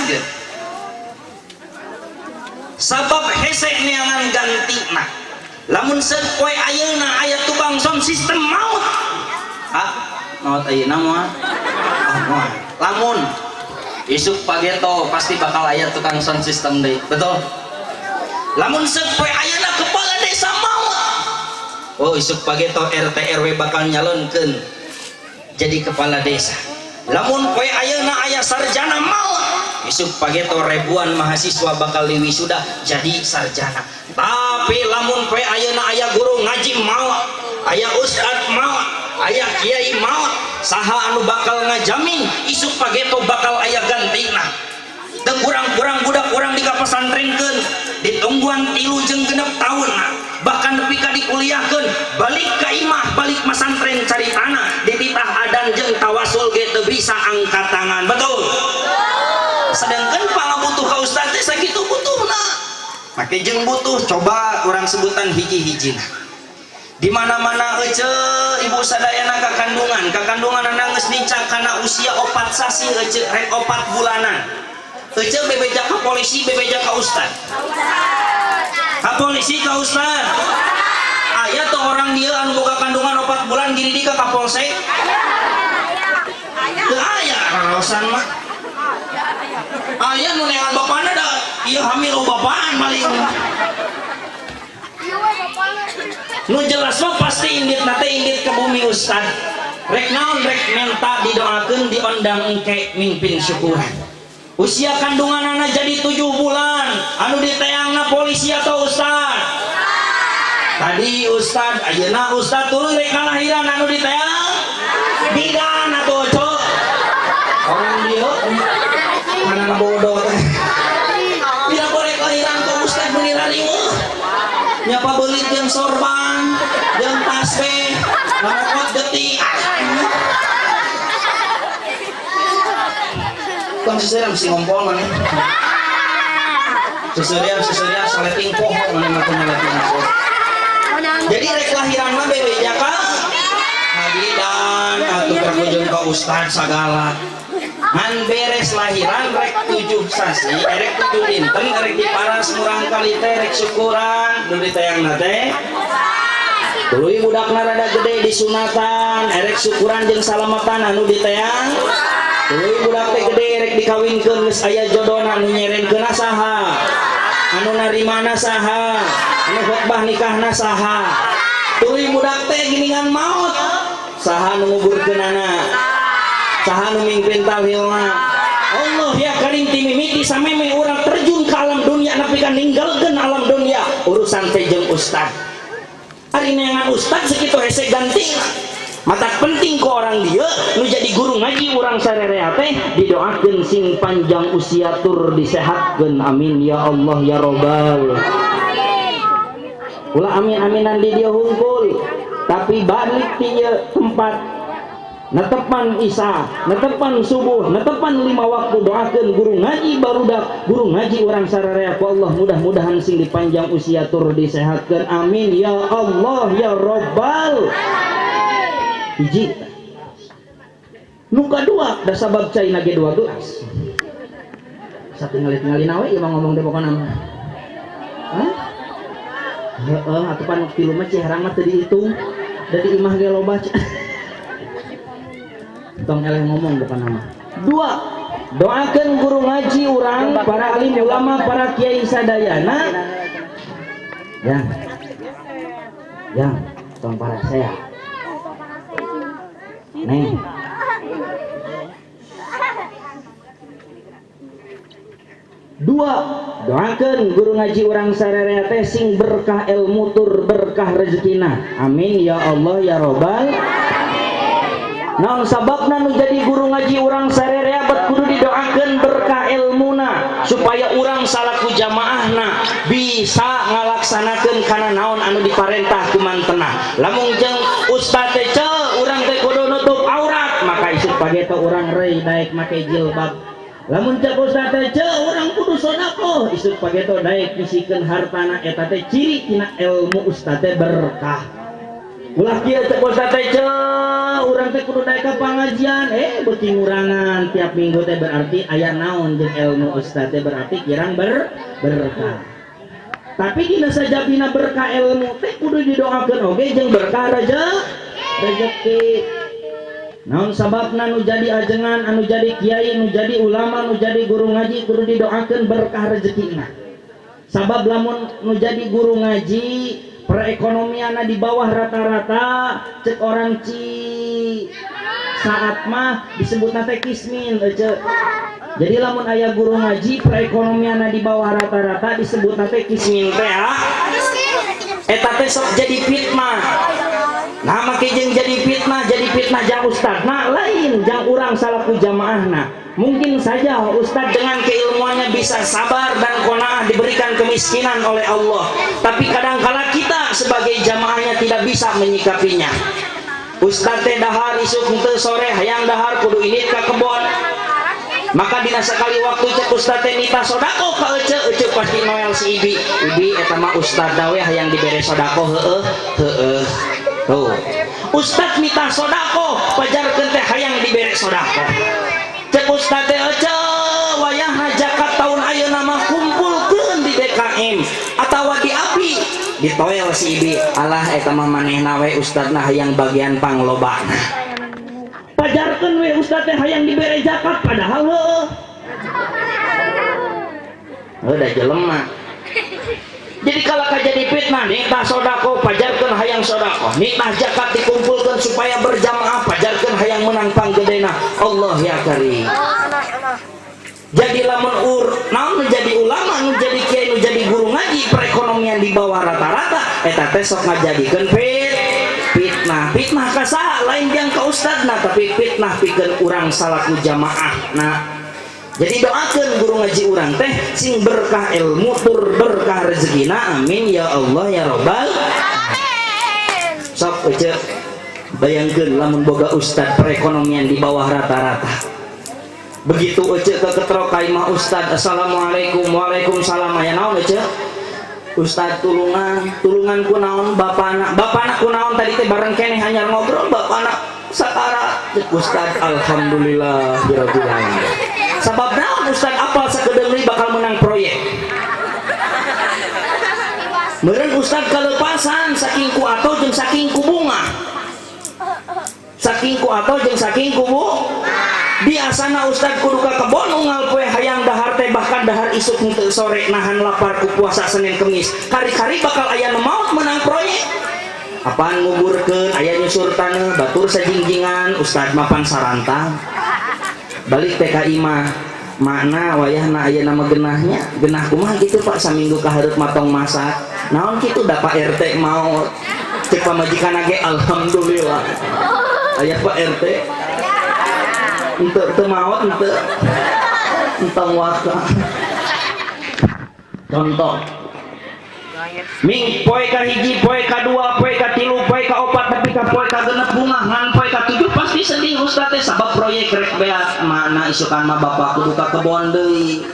dilaksanakeun. Sabab hese neangan gantina. Lamun seuk poe ayeuna aya tukang sound system maut. Ah, maut ayeuna moal. Ah, moal. Lamun isuk pageto pasti bakal aya tukang sound system deui. Betul? Lamun seuk poe ayeuna kepala desa maut. Oh, isuk pageto RT RW bakal nyalonkeun jadi kepala desa. Lamun poe ayeuna aya sarjana maut, isuk pageto ribuan mahasiswa bakal diwisuda jadi sarjana. Tapi lamun poe ayeuna aya guru ngaji maut, aya ustad maut, aya kiai maut, saha anu bakal ngajamin isuk pageto bakal aya gantina? Teu kurang-kurang budak urang dikapesantrenkeun, ditungguan 3 jeung 6 tahun, bahkan nepi ka dikuliahkeun, balik ka imah, balik masantren caritana dititah adan jeung tawasul ge teu bisa angkat tangan. Betul? Sedangkan pangabutuh ka ustad teh sakitu butuhna. Make jeung butuh coba urang sebutan hiji-hijina. Di mana-mana ece ibu sadayana kakandungan, kakandungan geus nincak kana usia 4 sasi ece rek 4 bulanan. Ece bebeja ka polisi, bebeja ka ustad. Ka polisi ka ustad. Aya tuh orang dia anu boga kandungan 4 bulan gini di ka kapolsek? Teu aya raraosan mah. Aya nu neangan bapana da ieu hamil bapaan paling. Nu jelas mah pasti indit nate indit ke bumi ustad. Rek naon rek menta didoakeun diondang engke mimpin syukuran. Usia kandungan anak jadi 7 bulan, anu diteangna polisi atau ustad? Tadi ustad, ayeuna ustad tuluy rek kalahiran anu diteang bidan atau cok. Orang dia mana bodoh teh. Bila korek lahiran kok ustad meuni rariweuh. Nyapa beulit jeung sorban, jeung tasbih, ngarokot getih. Bang seseurian mesti ngompol mana? Seseurian seseurian saleting poho mana mah nyaleting poho. Jadi rek lahiran mah bebeja ka bidan atuh keur ka ustad sagala. Ngan beres lahiran rek 7 sasi, rek 7 dinten, rek diparas murang kali teh rek syukuran, nu ditayangna teh. Tuluy budakna rada gede disunatan, erek syukuran jeung salamatan anu ditayang. Tuluy budak teh gede rek dikawinkeun geus aya jodona anu nyerenkeun saha? Anu narimana saha? Anu khotbah nikahna saha? Tuluy budak teh giningan maut. Saha nu nguburkeunana? Saha nu mimpin tahlilna? Allah ya karim ti mimiti sameme urang terjun ke alam dunia nepi ka ninggalkeun alam dunia urusan teh jeung ustad. Ari neangan ustad sakitu hese gantina. Mata penting ke orang dia nu jadi guru ngaji urang sarerea teh didoakeun sing panjang usia tur disehatkeun, amin ya Allah ya robbal. Ulah amin-aminan di dia hungkul tapi balik ti ieu tempat netepan isya, netepan subuh, netepan 5 waktu doakeun guru ngaji barudak, guru ngaji urang sararea ku Allah mudah-mudahan sing dipanjang usia tur disehatkeun, amin ya Allah ya robbal. Hiji nu kadua da sabab cai nage 2 gelas satinggali-tingali nawe ieu mah ngomong teh pokona mah. Hah? Heeh, atuh pan tilu mah ciherang mah teu dihitung. Da di imah ge loba. Tong eleh ngomong bukan nama. 2, doakeun guru ngaji urang, para alim ulama, para kiai sadayana. Yang, yang, tong para saya. Neng. Dua, doakeun guru ngaji urang sararea teh sing berkah ilmu tur berkah rezekina. Amin ya Allah ya robbal. Naon sababna nu jadi guru ngaji urang sararea bet kudu didoakeun berkah ilmuna supaya urang salaku jamaahna bisa ngalaksanakeun kana naon anu diparentah ku mantena. Lamun jeung ustad teh ceu urang teh kudu nutup aurat, maka isuk pageto urang reuy daek make jilbab. Lamun cek ustad teh ceu urang kudu sedekah, isuk pageto daek nisikeun hartana, eta teh ciri tina ilmu ustad teh berkah. Ulah kieu cek Ustaz teh, ceu urang teh kudu daek ka pangajian, beuki ngurangan tiap minggu teh, berarti aya naon jeung ilmu Ustaz teh, berarti kirang berkah. Tapi dina sajabina berkah ilmu teh kudu didoakeun oge jeung berkah rezeki. Naon sababna nu jadi ajengan, anu jadi kiai, nu jadi ulama, nu jadi guru ngaji kudu didoakeun berkah rezekina? Sabab lamun nu jadi guru ngaji perekonomianna di bawah rata-rata, cek orang Cisaat mah disebut teh kismin, ece. Jadi lamun aya guru ngaji perekonomianna di bawah rata-rata disebut teh kismin teh, ah. Eta teh sok jadi fitnah. Nah, make jeung jadi fitnah jang ustad. Nah, lain jang urang salaku jamaahna. Mungkin saja ustad dengan keilmuannya bisa sabar dan qanaah diberikan kemiskinan oleh Allah. Tapi kadangkala kita sebagai jamaahnya tidak bisa menyikapinya. Ustad teh dahar isuk henteu sore, hayang dahar kudu indit ka kebon. Maka dina sakali waktu cek ustad teh nitah sodako ka ece, ece pasti noel si ibi. Ibi, eta mah ustad we hayang dibere sodako, heueuh heueuh. Tuh. Ustad nitah sodako, pajarkeun teh hayang dibere sodako. Cek ustad teh, ece, wayahna zakat tahun ayeuna mah kumpulkeun di DKM atawa di API. Ditoel si ibi, alah eta mah manehna we ustadna hayang bagian panglobana. Pajarkeun we ustad teh hayang dibere zakat, padahal heueuh. Udah jelema. Jadi kalau jadi fitnah, nitah sodako, pajarkeun hayang sodako. Nitah zakat dikumpulkan supaya berjamaah, pajarkeun hayang menang panggedena. Allah ya karim. Jadi lamun naon menjadi ulama, nu jadi kiai, nu jadi guru ngaji perekonomian di bawah rata-rata, eta teh sok ngajadikeun fitnah. Fitnah ka saha? Lain jang ka ustadna, tapi fitnah pikeun urang salaku jamaah. Nah, jadi doakan guru ngaji urang teh sing berkah ilmu tur berkah rezekina, amin ya Allah ya robbal. Sok ece bayangkeun lamun boga ustad perekonomian di bawah rata-rata. Begitu ece ke ketrok ka imah ustad, assalamualaikum, waalaikumsalam, aya naon ece? Ustad tulungan, tulungan ku naon bapana? Bapana ku naon, tadi teh bareng keneh hanyar ngobrol, bapana sakarat. Cek ustad, alhamdulillah rabbil alamin. Sabab naon? Ustad apal sakedeung deui bakal menang proyek. Meureun ustad kalepasan saking ku atau jeung saking ku bunga. Saking ku atau jeung saking ku bu. Biasana ustad kudu ka kebon unggal poe hayang dahar teh, bahkan dahar isuk henteu sore, nahan lapar ku puasa Senin Kemis. Kari-kari bakal aya nu maot menang proyek. Apaan nguburkeun aya nyusur taneuh batur sajingjingan, ustad mapan sarantang. Balik teh ka imah, makna wayahna aya nama genahnya, genah kumaha gitu Pak, saminggu ka hareup matong masak. Naon kitu, da Pak RT maot. Cek pamajikan ge alhamdulillah. Aya Pak RT. Henteu teu maot henteu. Entong waka. Contoh. Ming poe ka hiji, poe ka dua, poe ka tilu, poe ka opat, tapi ka poe ka genep bunga, ngan poe ka tujuh pasti sedih ustad teh sabab proyek rek beak, mana isukan mah bapak kudu ka kebon deui.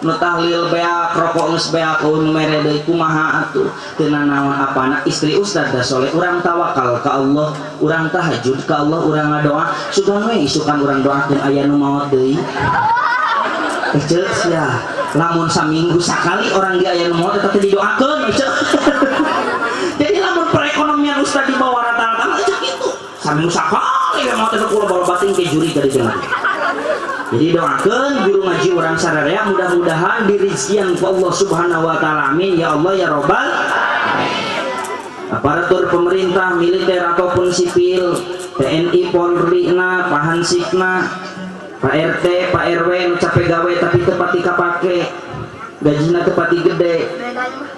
Nu tahlil beak, rokok geus beak, nu mere deui kumaha atuh? Teu nanaon apana, istri ustad da soleh, urang tawakal ka Allah, urang tahajud ka Allah, urang ngadoa, sugan we isukan urang doakeun aya nu maot deui. Ece sia, lamun saminggu sakali orang dia aya nu maot eta teh didoakeun, ece. Jadi lamun perekonomian ustad di bawah rata-rata mah ece kitu. Saminggu sakali we maot eta kula bawa batin ke juri tadi cenah. Jadi doakeun guru ngaji urang sararea mudah-mudahan dirizkian ku Allah Subhanahu wa taala, amin ya Allah ya robbal. Aparatur pemerintah militer ataupun sipil, TNI Polri na, Pak Hansipna, Pak RT, Pak RW nu capek gawe tapi teu pati kapake. Gajina teu pati gede,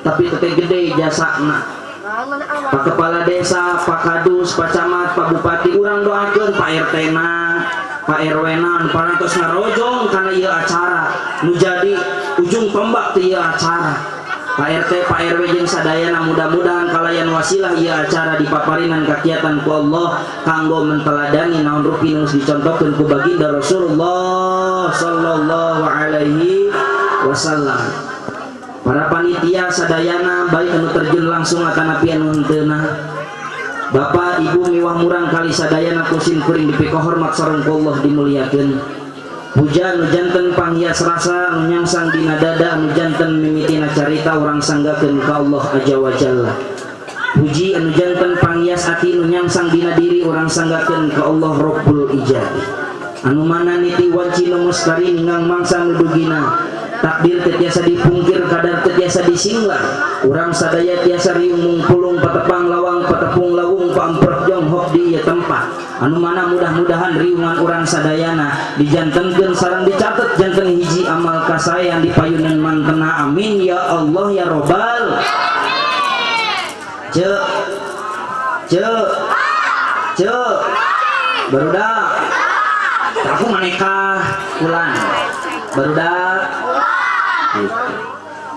tapi teu gede jasana. Pak Kepala Desa, Pak Kadus, Pak Camat, Pak Bupati, urang doakeun Pak RT na, Pak RW na, nu parantos ngarojong kana ieu acara, nu jadi ujung tombak ti ieu acara. Pak RT, Pak RW jeung sadayana mudah-mudahan kalayan wasilah ieu acara dipaparinan kakiatan ku Allah kanggo menteladani naon rupi nu dicontohkeun ku baginda Rasulullah sallallahu alaihi wasallam. Para panitia sadayana baik anu terjun langsung atanapi anu henteu. Bapak, Ibu miwah murang kali sadayana ku sim kuring dipikahormat sareng ku Allah dimuliakeun. Puja nu janten panghias rasa nu nyangsang dina dada anu janten mimitina carita urang sanggakeun ka Allah Azza wa Jalla. Puji anu janten panghias ati nu nyangsang dina diri urang sanggakeun ka Allah Rabbul Ijati. Anu mana niti wanci nu mustari ninggang mangsa nu dugina. Takdir teu tiasa dipungkir, kadar teu tiasa disinglar. Urang sadaya tiasa riung mungpulung patepang lawang patepung lawung paamprok jonghok di ieu tempat. Anu mana mudah-mudahan riungan urang sadayana dijantenkeun sareng dicatet janten hiji amal kasaean di payunan mantena, amin ya Allah ya robbal. Cek cek cek barudak, aku maneka ulang barudak gitu.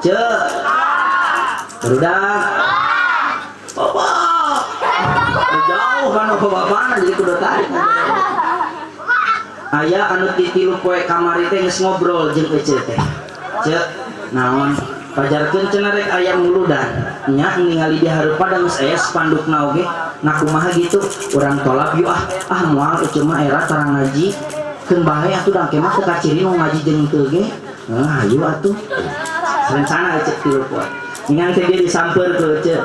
Cek barudak, bapak jauh kan apa bapakna jadi kudu tarik. Aya anu ti 3 poe kamari teh geus ngobrol jeung ece teh. Cek naon, pajarkeun cenah rek aya muludan nya, ningali di hareupan geus aya spandukna oge. Nah, kumaha gitu, urang tolak yuk. Ah ah, moal ece mah, era tara ngaji, keun bae atuh, da engke mah teu kaciri nu ngaji jeung teu ge. Heuh, hayu atuh rencana ece 3 poe ngan teh dia disamper ke ece.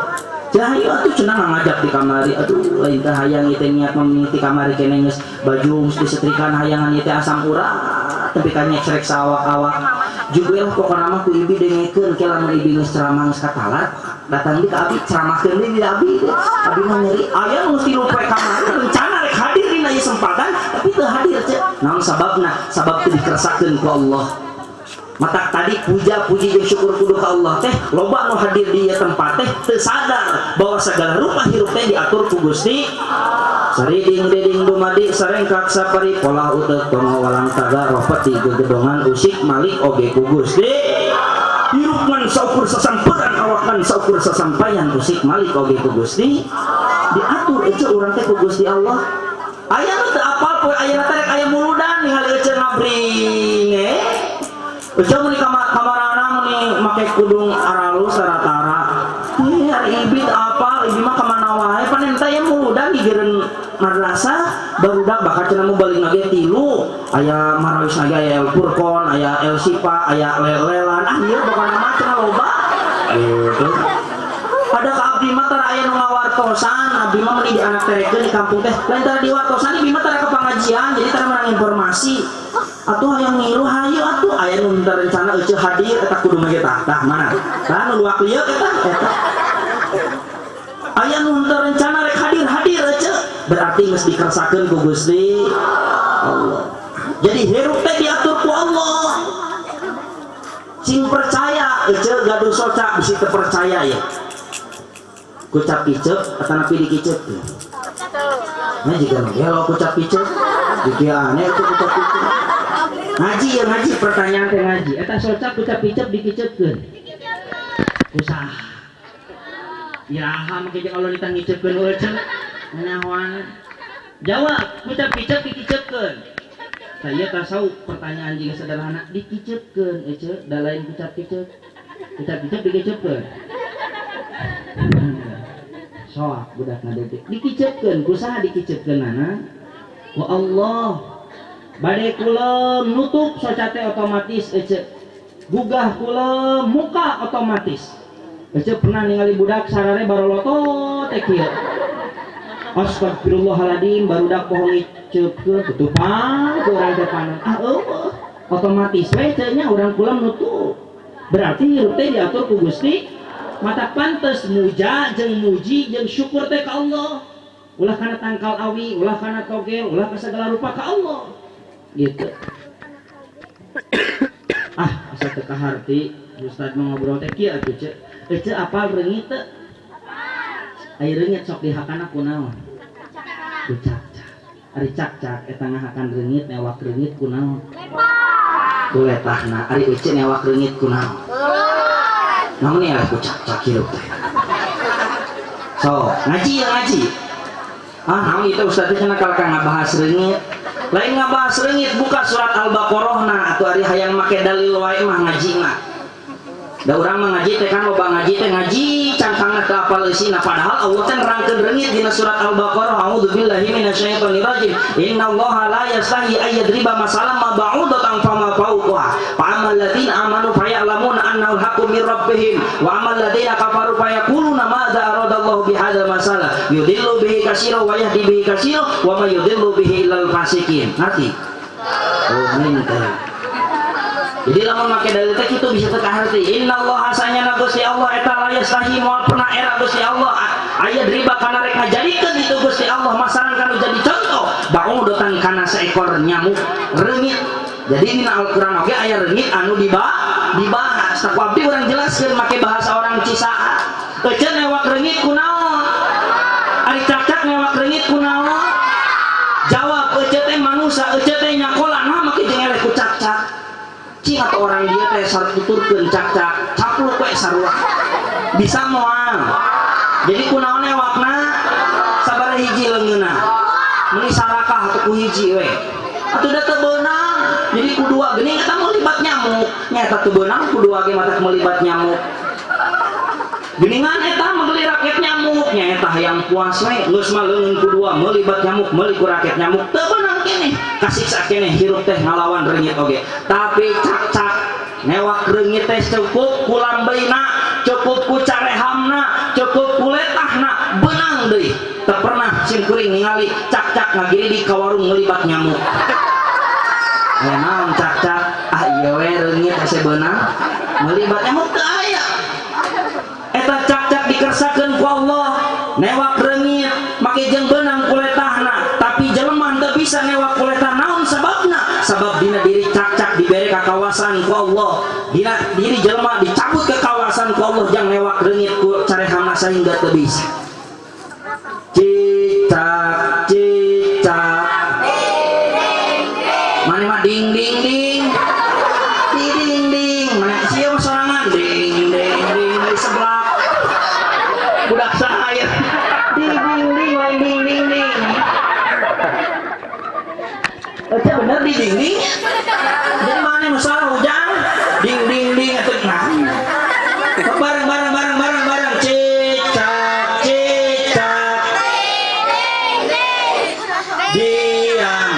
Hayu atuh cenah ngajak di kamari. Aduh, lain teh hayang ieu teh, niat mah di kamari keneh geus baju geus disetrikan, hayangan ieu teh asam urat tapi kan nyeksrek sawak-awak juga lah. Pokokna mah ku ibi dengekeun ke lamun ibi geus ceramah geus katalar, datang di ka abi, ceramahkeun deui di abi. Abi mah nyeri. Aya nu geus 3 poe kamari rencana rek hadir dina ieu sempatan tapi teu hadir. Cek naon sababna? Sabab teu dikeresakeun ku Allah. Matak tadi puja puji jeung syukur kudu ka Allah teh. Loba nu hadir di ieu tempat teh teu sadar bahwa segala rupa hirup teh diatur ku Gusti. Sariding diding dumadi sarengkak sapari polah uteuk tongo walang taga ropet di gegedongan usik malik oge ku Gusti. Hirup ngan saukur sasamperan awak ngan saukur sasampayan usik malik oge ku Gusti diatur. Ece urang teh ku Gusti Allah. Aya nu teu apal poe ayeuna teh rek aya muludan, ningali ece ngabring eh. Ece mun di kamarana meni make kudung aralus rata-rata. Ih, hari ibi teu apal, ibi mah kamana wae panen teh aya muludan gigireun madrasah barudak bakal cenah mau balik nage tilu, aya marawis nage, aya El Furqon, aya El Sifa, aya lelelan, ah ieu pokona mah cenah loba gitu. Pada ka abdi mah tara aya nu ngawartosan, abdi mah meuni di anak terekeun di kampung teh lain tara diwartosan, ibi mah tara ke pengajian, jadi tara menang informasi. Atuh hayang ngilu, hayu atuh. Aya nu rencana euceu hadir eta kudu mah tah tah mana tah nu luak lieu eta eta. Aya nu rencana rek hadir, hadir euceu, berarti geus dikeresakeun ku Gusti Allah. Jadi hirup teh diatur ku Allah, sing percaya. Ece gaduh soca bisi teu percaya ya, kucap kicep atau napi dikicep. Nah, jika nu gelo kucap kicep jika aneh itu kucap kicep. Ngaji ya ngaji, pertanyaan teh ngaji. Eta soca kucap kicep dikicepkeun kusaha? Iraha make jeung Allah ditang ngicepkeun ece nyahoan? Jawab, kucap kicep dikicepkeun? Saya tasawuf, pertanyaan juga sederhana. Dikicepkeun ece da lain kucap kicep. Kucap kicep dikicepkeun? Soak budak ngadetik. Dikicepkeun kusaha dikicepkeun nana? Wa Allah. Bade kulem nutup soca teh otomatis ece, gugah kulem muka otomatis. Ece pernah ningali budak sarare barolotot teh kieu? Astagfirullahaladzim, barudak poho ngicepkeun, tutupan ku urang teh panon. Ah eueuh, otomatis we nya urang kulem nutup. Berarti hirup teh diatur ku Gusti. Mata pantes muja jeung muji jeung syukur teh ka Allah, ulah kana tangkal awi, ulah kana togel, ulah ka segala rupa, ka Allah gitu. Ah, asa teu kaharti Ustad mau ngobrol teh. Kieu atuh, Ceu. Ece apal reungit teu? Ari reungit sok dihakana ku naon? Ku cakcak. Ari cakcak eta ngahakan reungit, newak reungit ku naon? Ku letahna. Ari ece newak reungit ku naon? Naon ya ku cakcak hirup teh? So, ngaji ya ngaji. Ah, naon itu Ustaz teh cenah kalau ngabahas reungit. Lain ngabahas reungit, buka surat Al-Baqarah. Nah, atuh ari hayang make dalil wae mah ngaji mah. Da urang mah ngaji teh kan loba ngaji teh ngaji cangkangna teu apal eusina, padahal Allah teh nerangkeun reungit dina surat Al-Baqarah, a'udzubillahi minasyaitonirrajim, innallaha la yastahi ay yadriba masalan ma ba'udatan fama fawqaha fa ammal ladzina amanu faya'lamuna annahu al-haqqu mir rabbihim wa ammal ladzina kafaru fayaquluna madza aradallahu bihadza masala yudillu bihi katsiran wa yahdi bihi katsiran wa ma yudillu bihi illal fasikin. Ngerti? Oh, minta. Jadi lamun make dalil teh kitu bisa teu kaharti. Innallaha sanyana Gusti Allah eta la yastahi moal pernah era Gusti Allah aya riba kana rek ngajadikeun itu Gusti Allah masalan kanu jadi contoh ba'udatan kana seekor nyamuk reungit. Jadi dina Al-Qur'an oge aya reungit anu dibahas. Tah ku abdi urang jelaskeun make bahasa orang Cisaat. Eceun newak reungit kunaon? Ari cakcak newak reungit kunaon? Jawab, ece teh manusia, ece teh nyakola, nah make jeung eleh ku cakcak. Cing atau orang dia teh tuturkeun cakcak, capluk we sarua. Bisa moal. Jadi kunaon newakna? Sabaraha hiji leungeunna? Meuni sarakah atau ku hiji we. Atuh da teu beunang. Jadi ku dua geuning eta melibat nyamuk. Nya eta teu beunang ku dua ge matak melibat nyamuk. Geningan eta meuli raket nyamuk, nya eta hayang puas we, geus mah leungeun ku dua melibat nyamuk, meuli ku raket nyamuk, teu beunang keneh. Kasiksa keneh hirup teh ngalawan reungit oge. Tapi cakcak newak reungit teh cukup ku lambeina, cukup ku carehamna, cukup ku letahna, beunang deui. Teu pernah sim kuring ningali cakcak ngagiri di ka warung ngelibat nyamuk. Eh naon cakcak? Ah ieu we reungit hese beunang. Melibat nyamuk teu aya. Eta cakcak dikersakeun ku Allah newak reungit make jeung beunang ku letahna, tapi jelema teu bisa newak ku letah. Naon sababna? Sabab dina diri cakcak dibere kakawasan ku Allah, dina diri jelema dicabut kekawasan ku Allah jang newak reungit ku carehamna sehingga teu bisa. Cicak cicak mana mah ding ding ding ding ding ding, mana sia mah sorangan ding ding ding dari sebelah budak saya ding ding ding lain ding ding ding. Itu bener di ding ding. Jadi mana masalah hujan ding ding ding atau nah bareng bareng bareng bareng bareng cicak cicak diam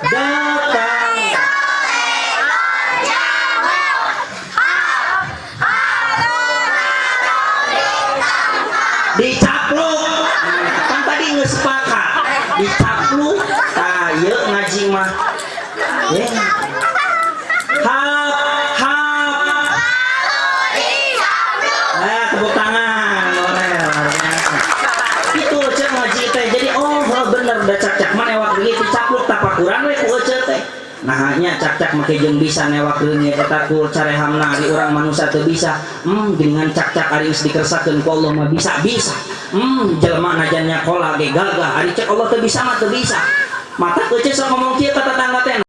datang dicapluk. Kan tadi nggak sepakat dicapluk. Tah ieu ngaji mah ya hap hap. Nah, tepuk tangan. Boleh, luar biasa. Itu cek ngaji teh. Jadi oh, oh bener da cak-cak mah newak begitu capluk tapakuran we ku ece teh. Nah, nya cak-cak make jeung bisa newak reungit eta ku carehamna, ari urang manusia teu bisa. Dengan cak-cak ari geus dikersakeun ku Allah mah bisa bisa. Jelema najan nyakola ge gagah, ari cek Allah teu bisa mah teu bisa. Mata ece sok ngomong kieu ka tetangga teh.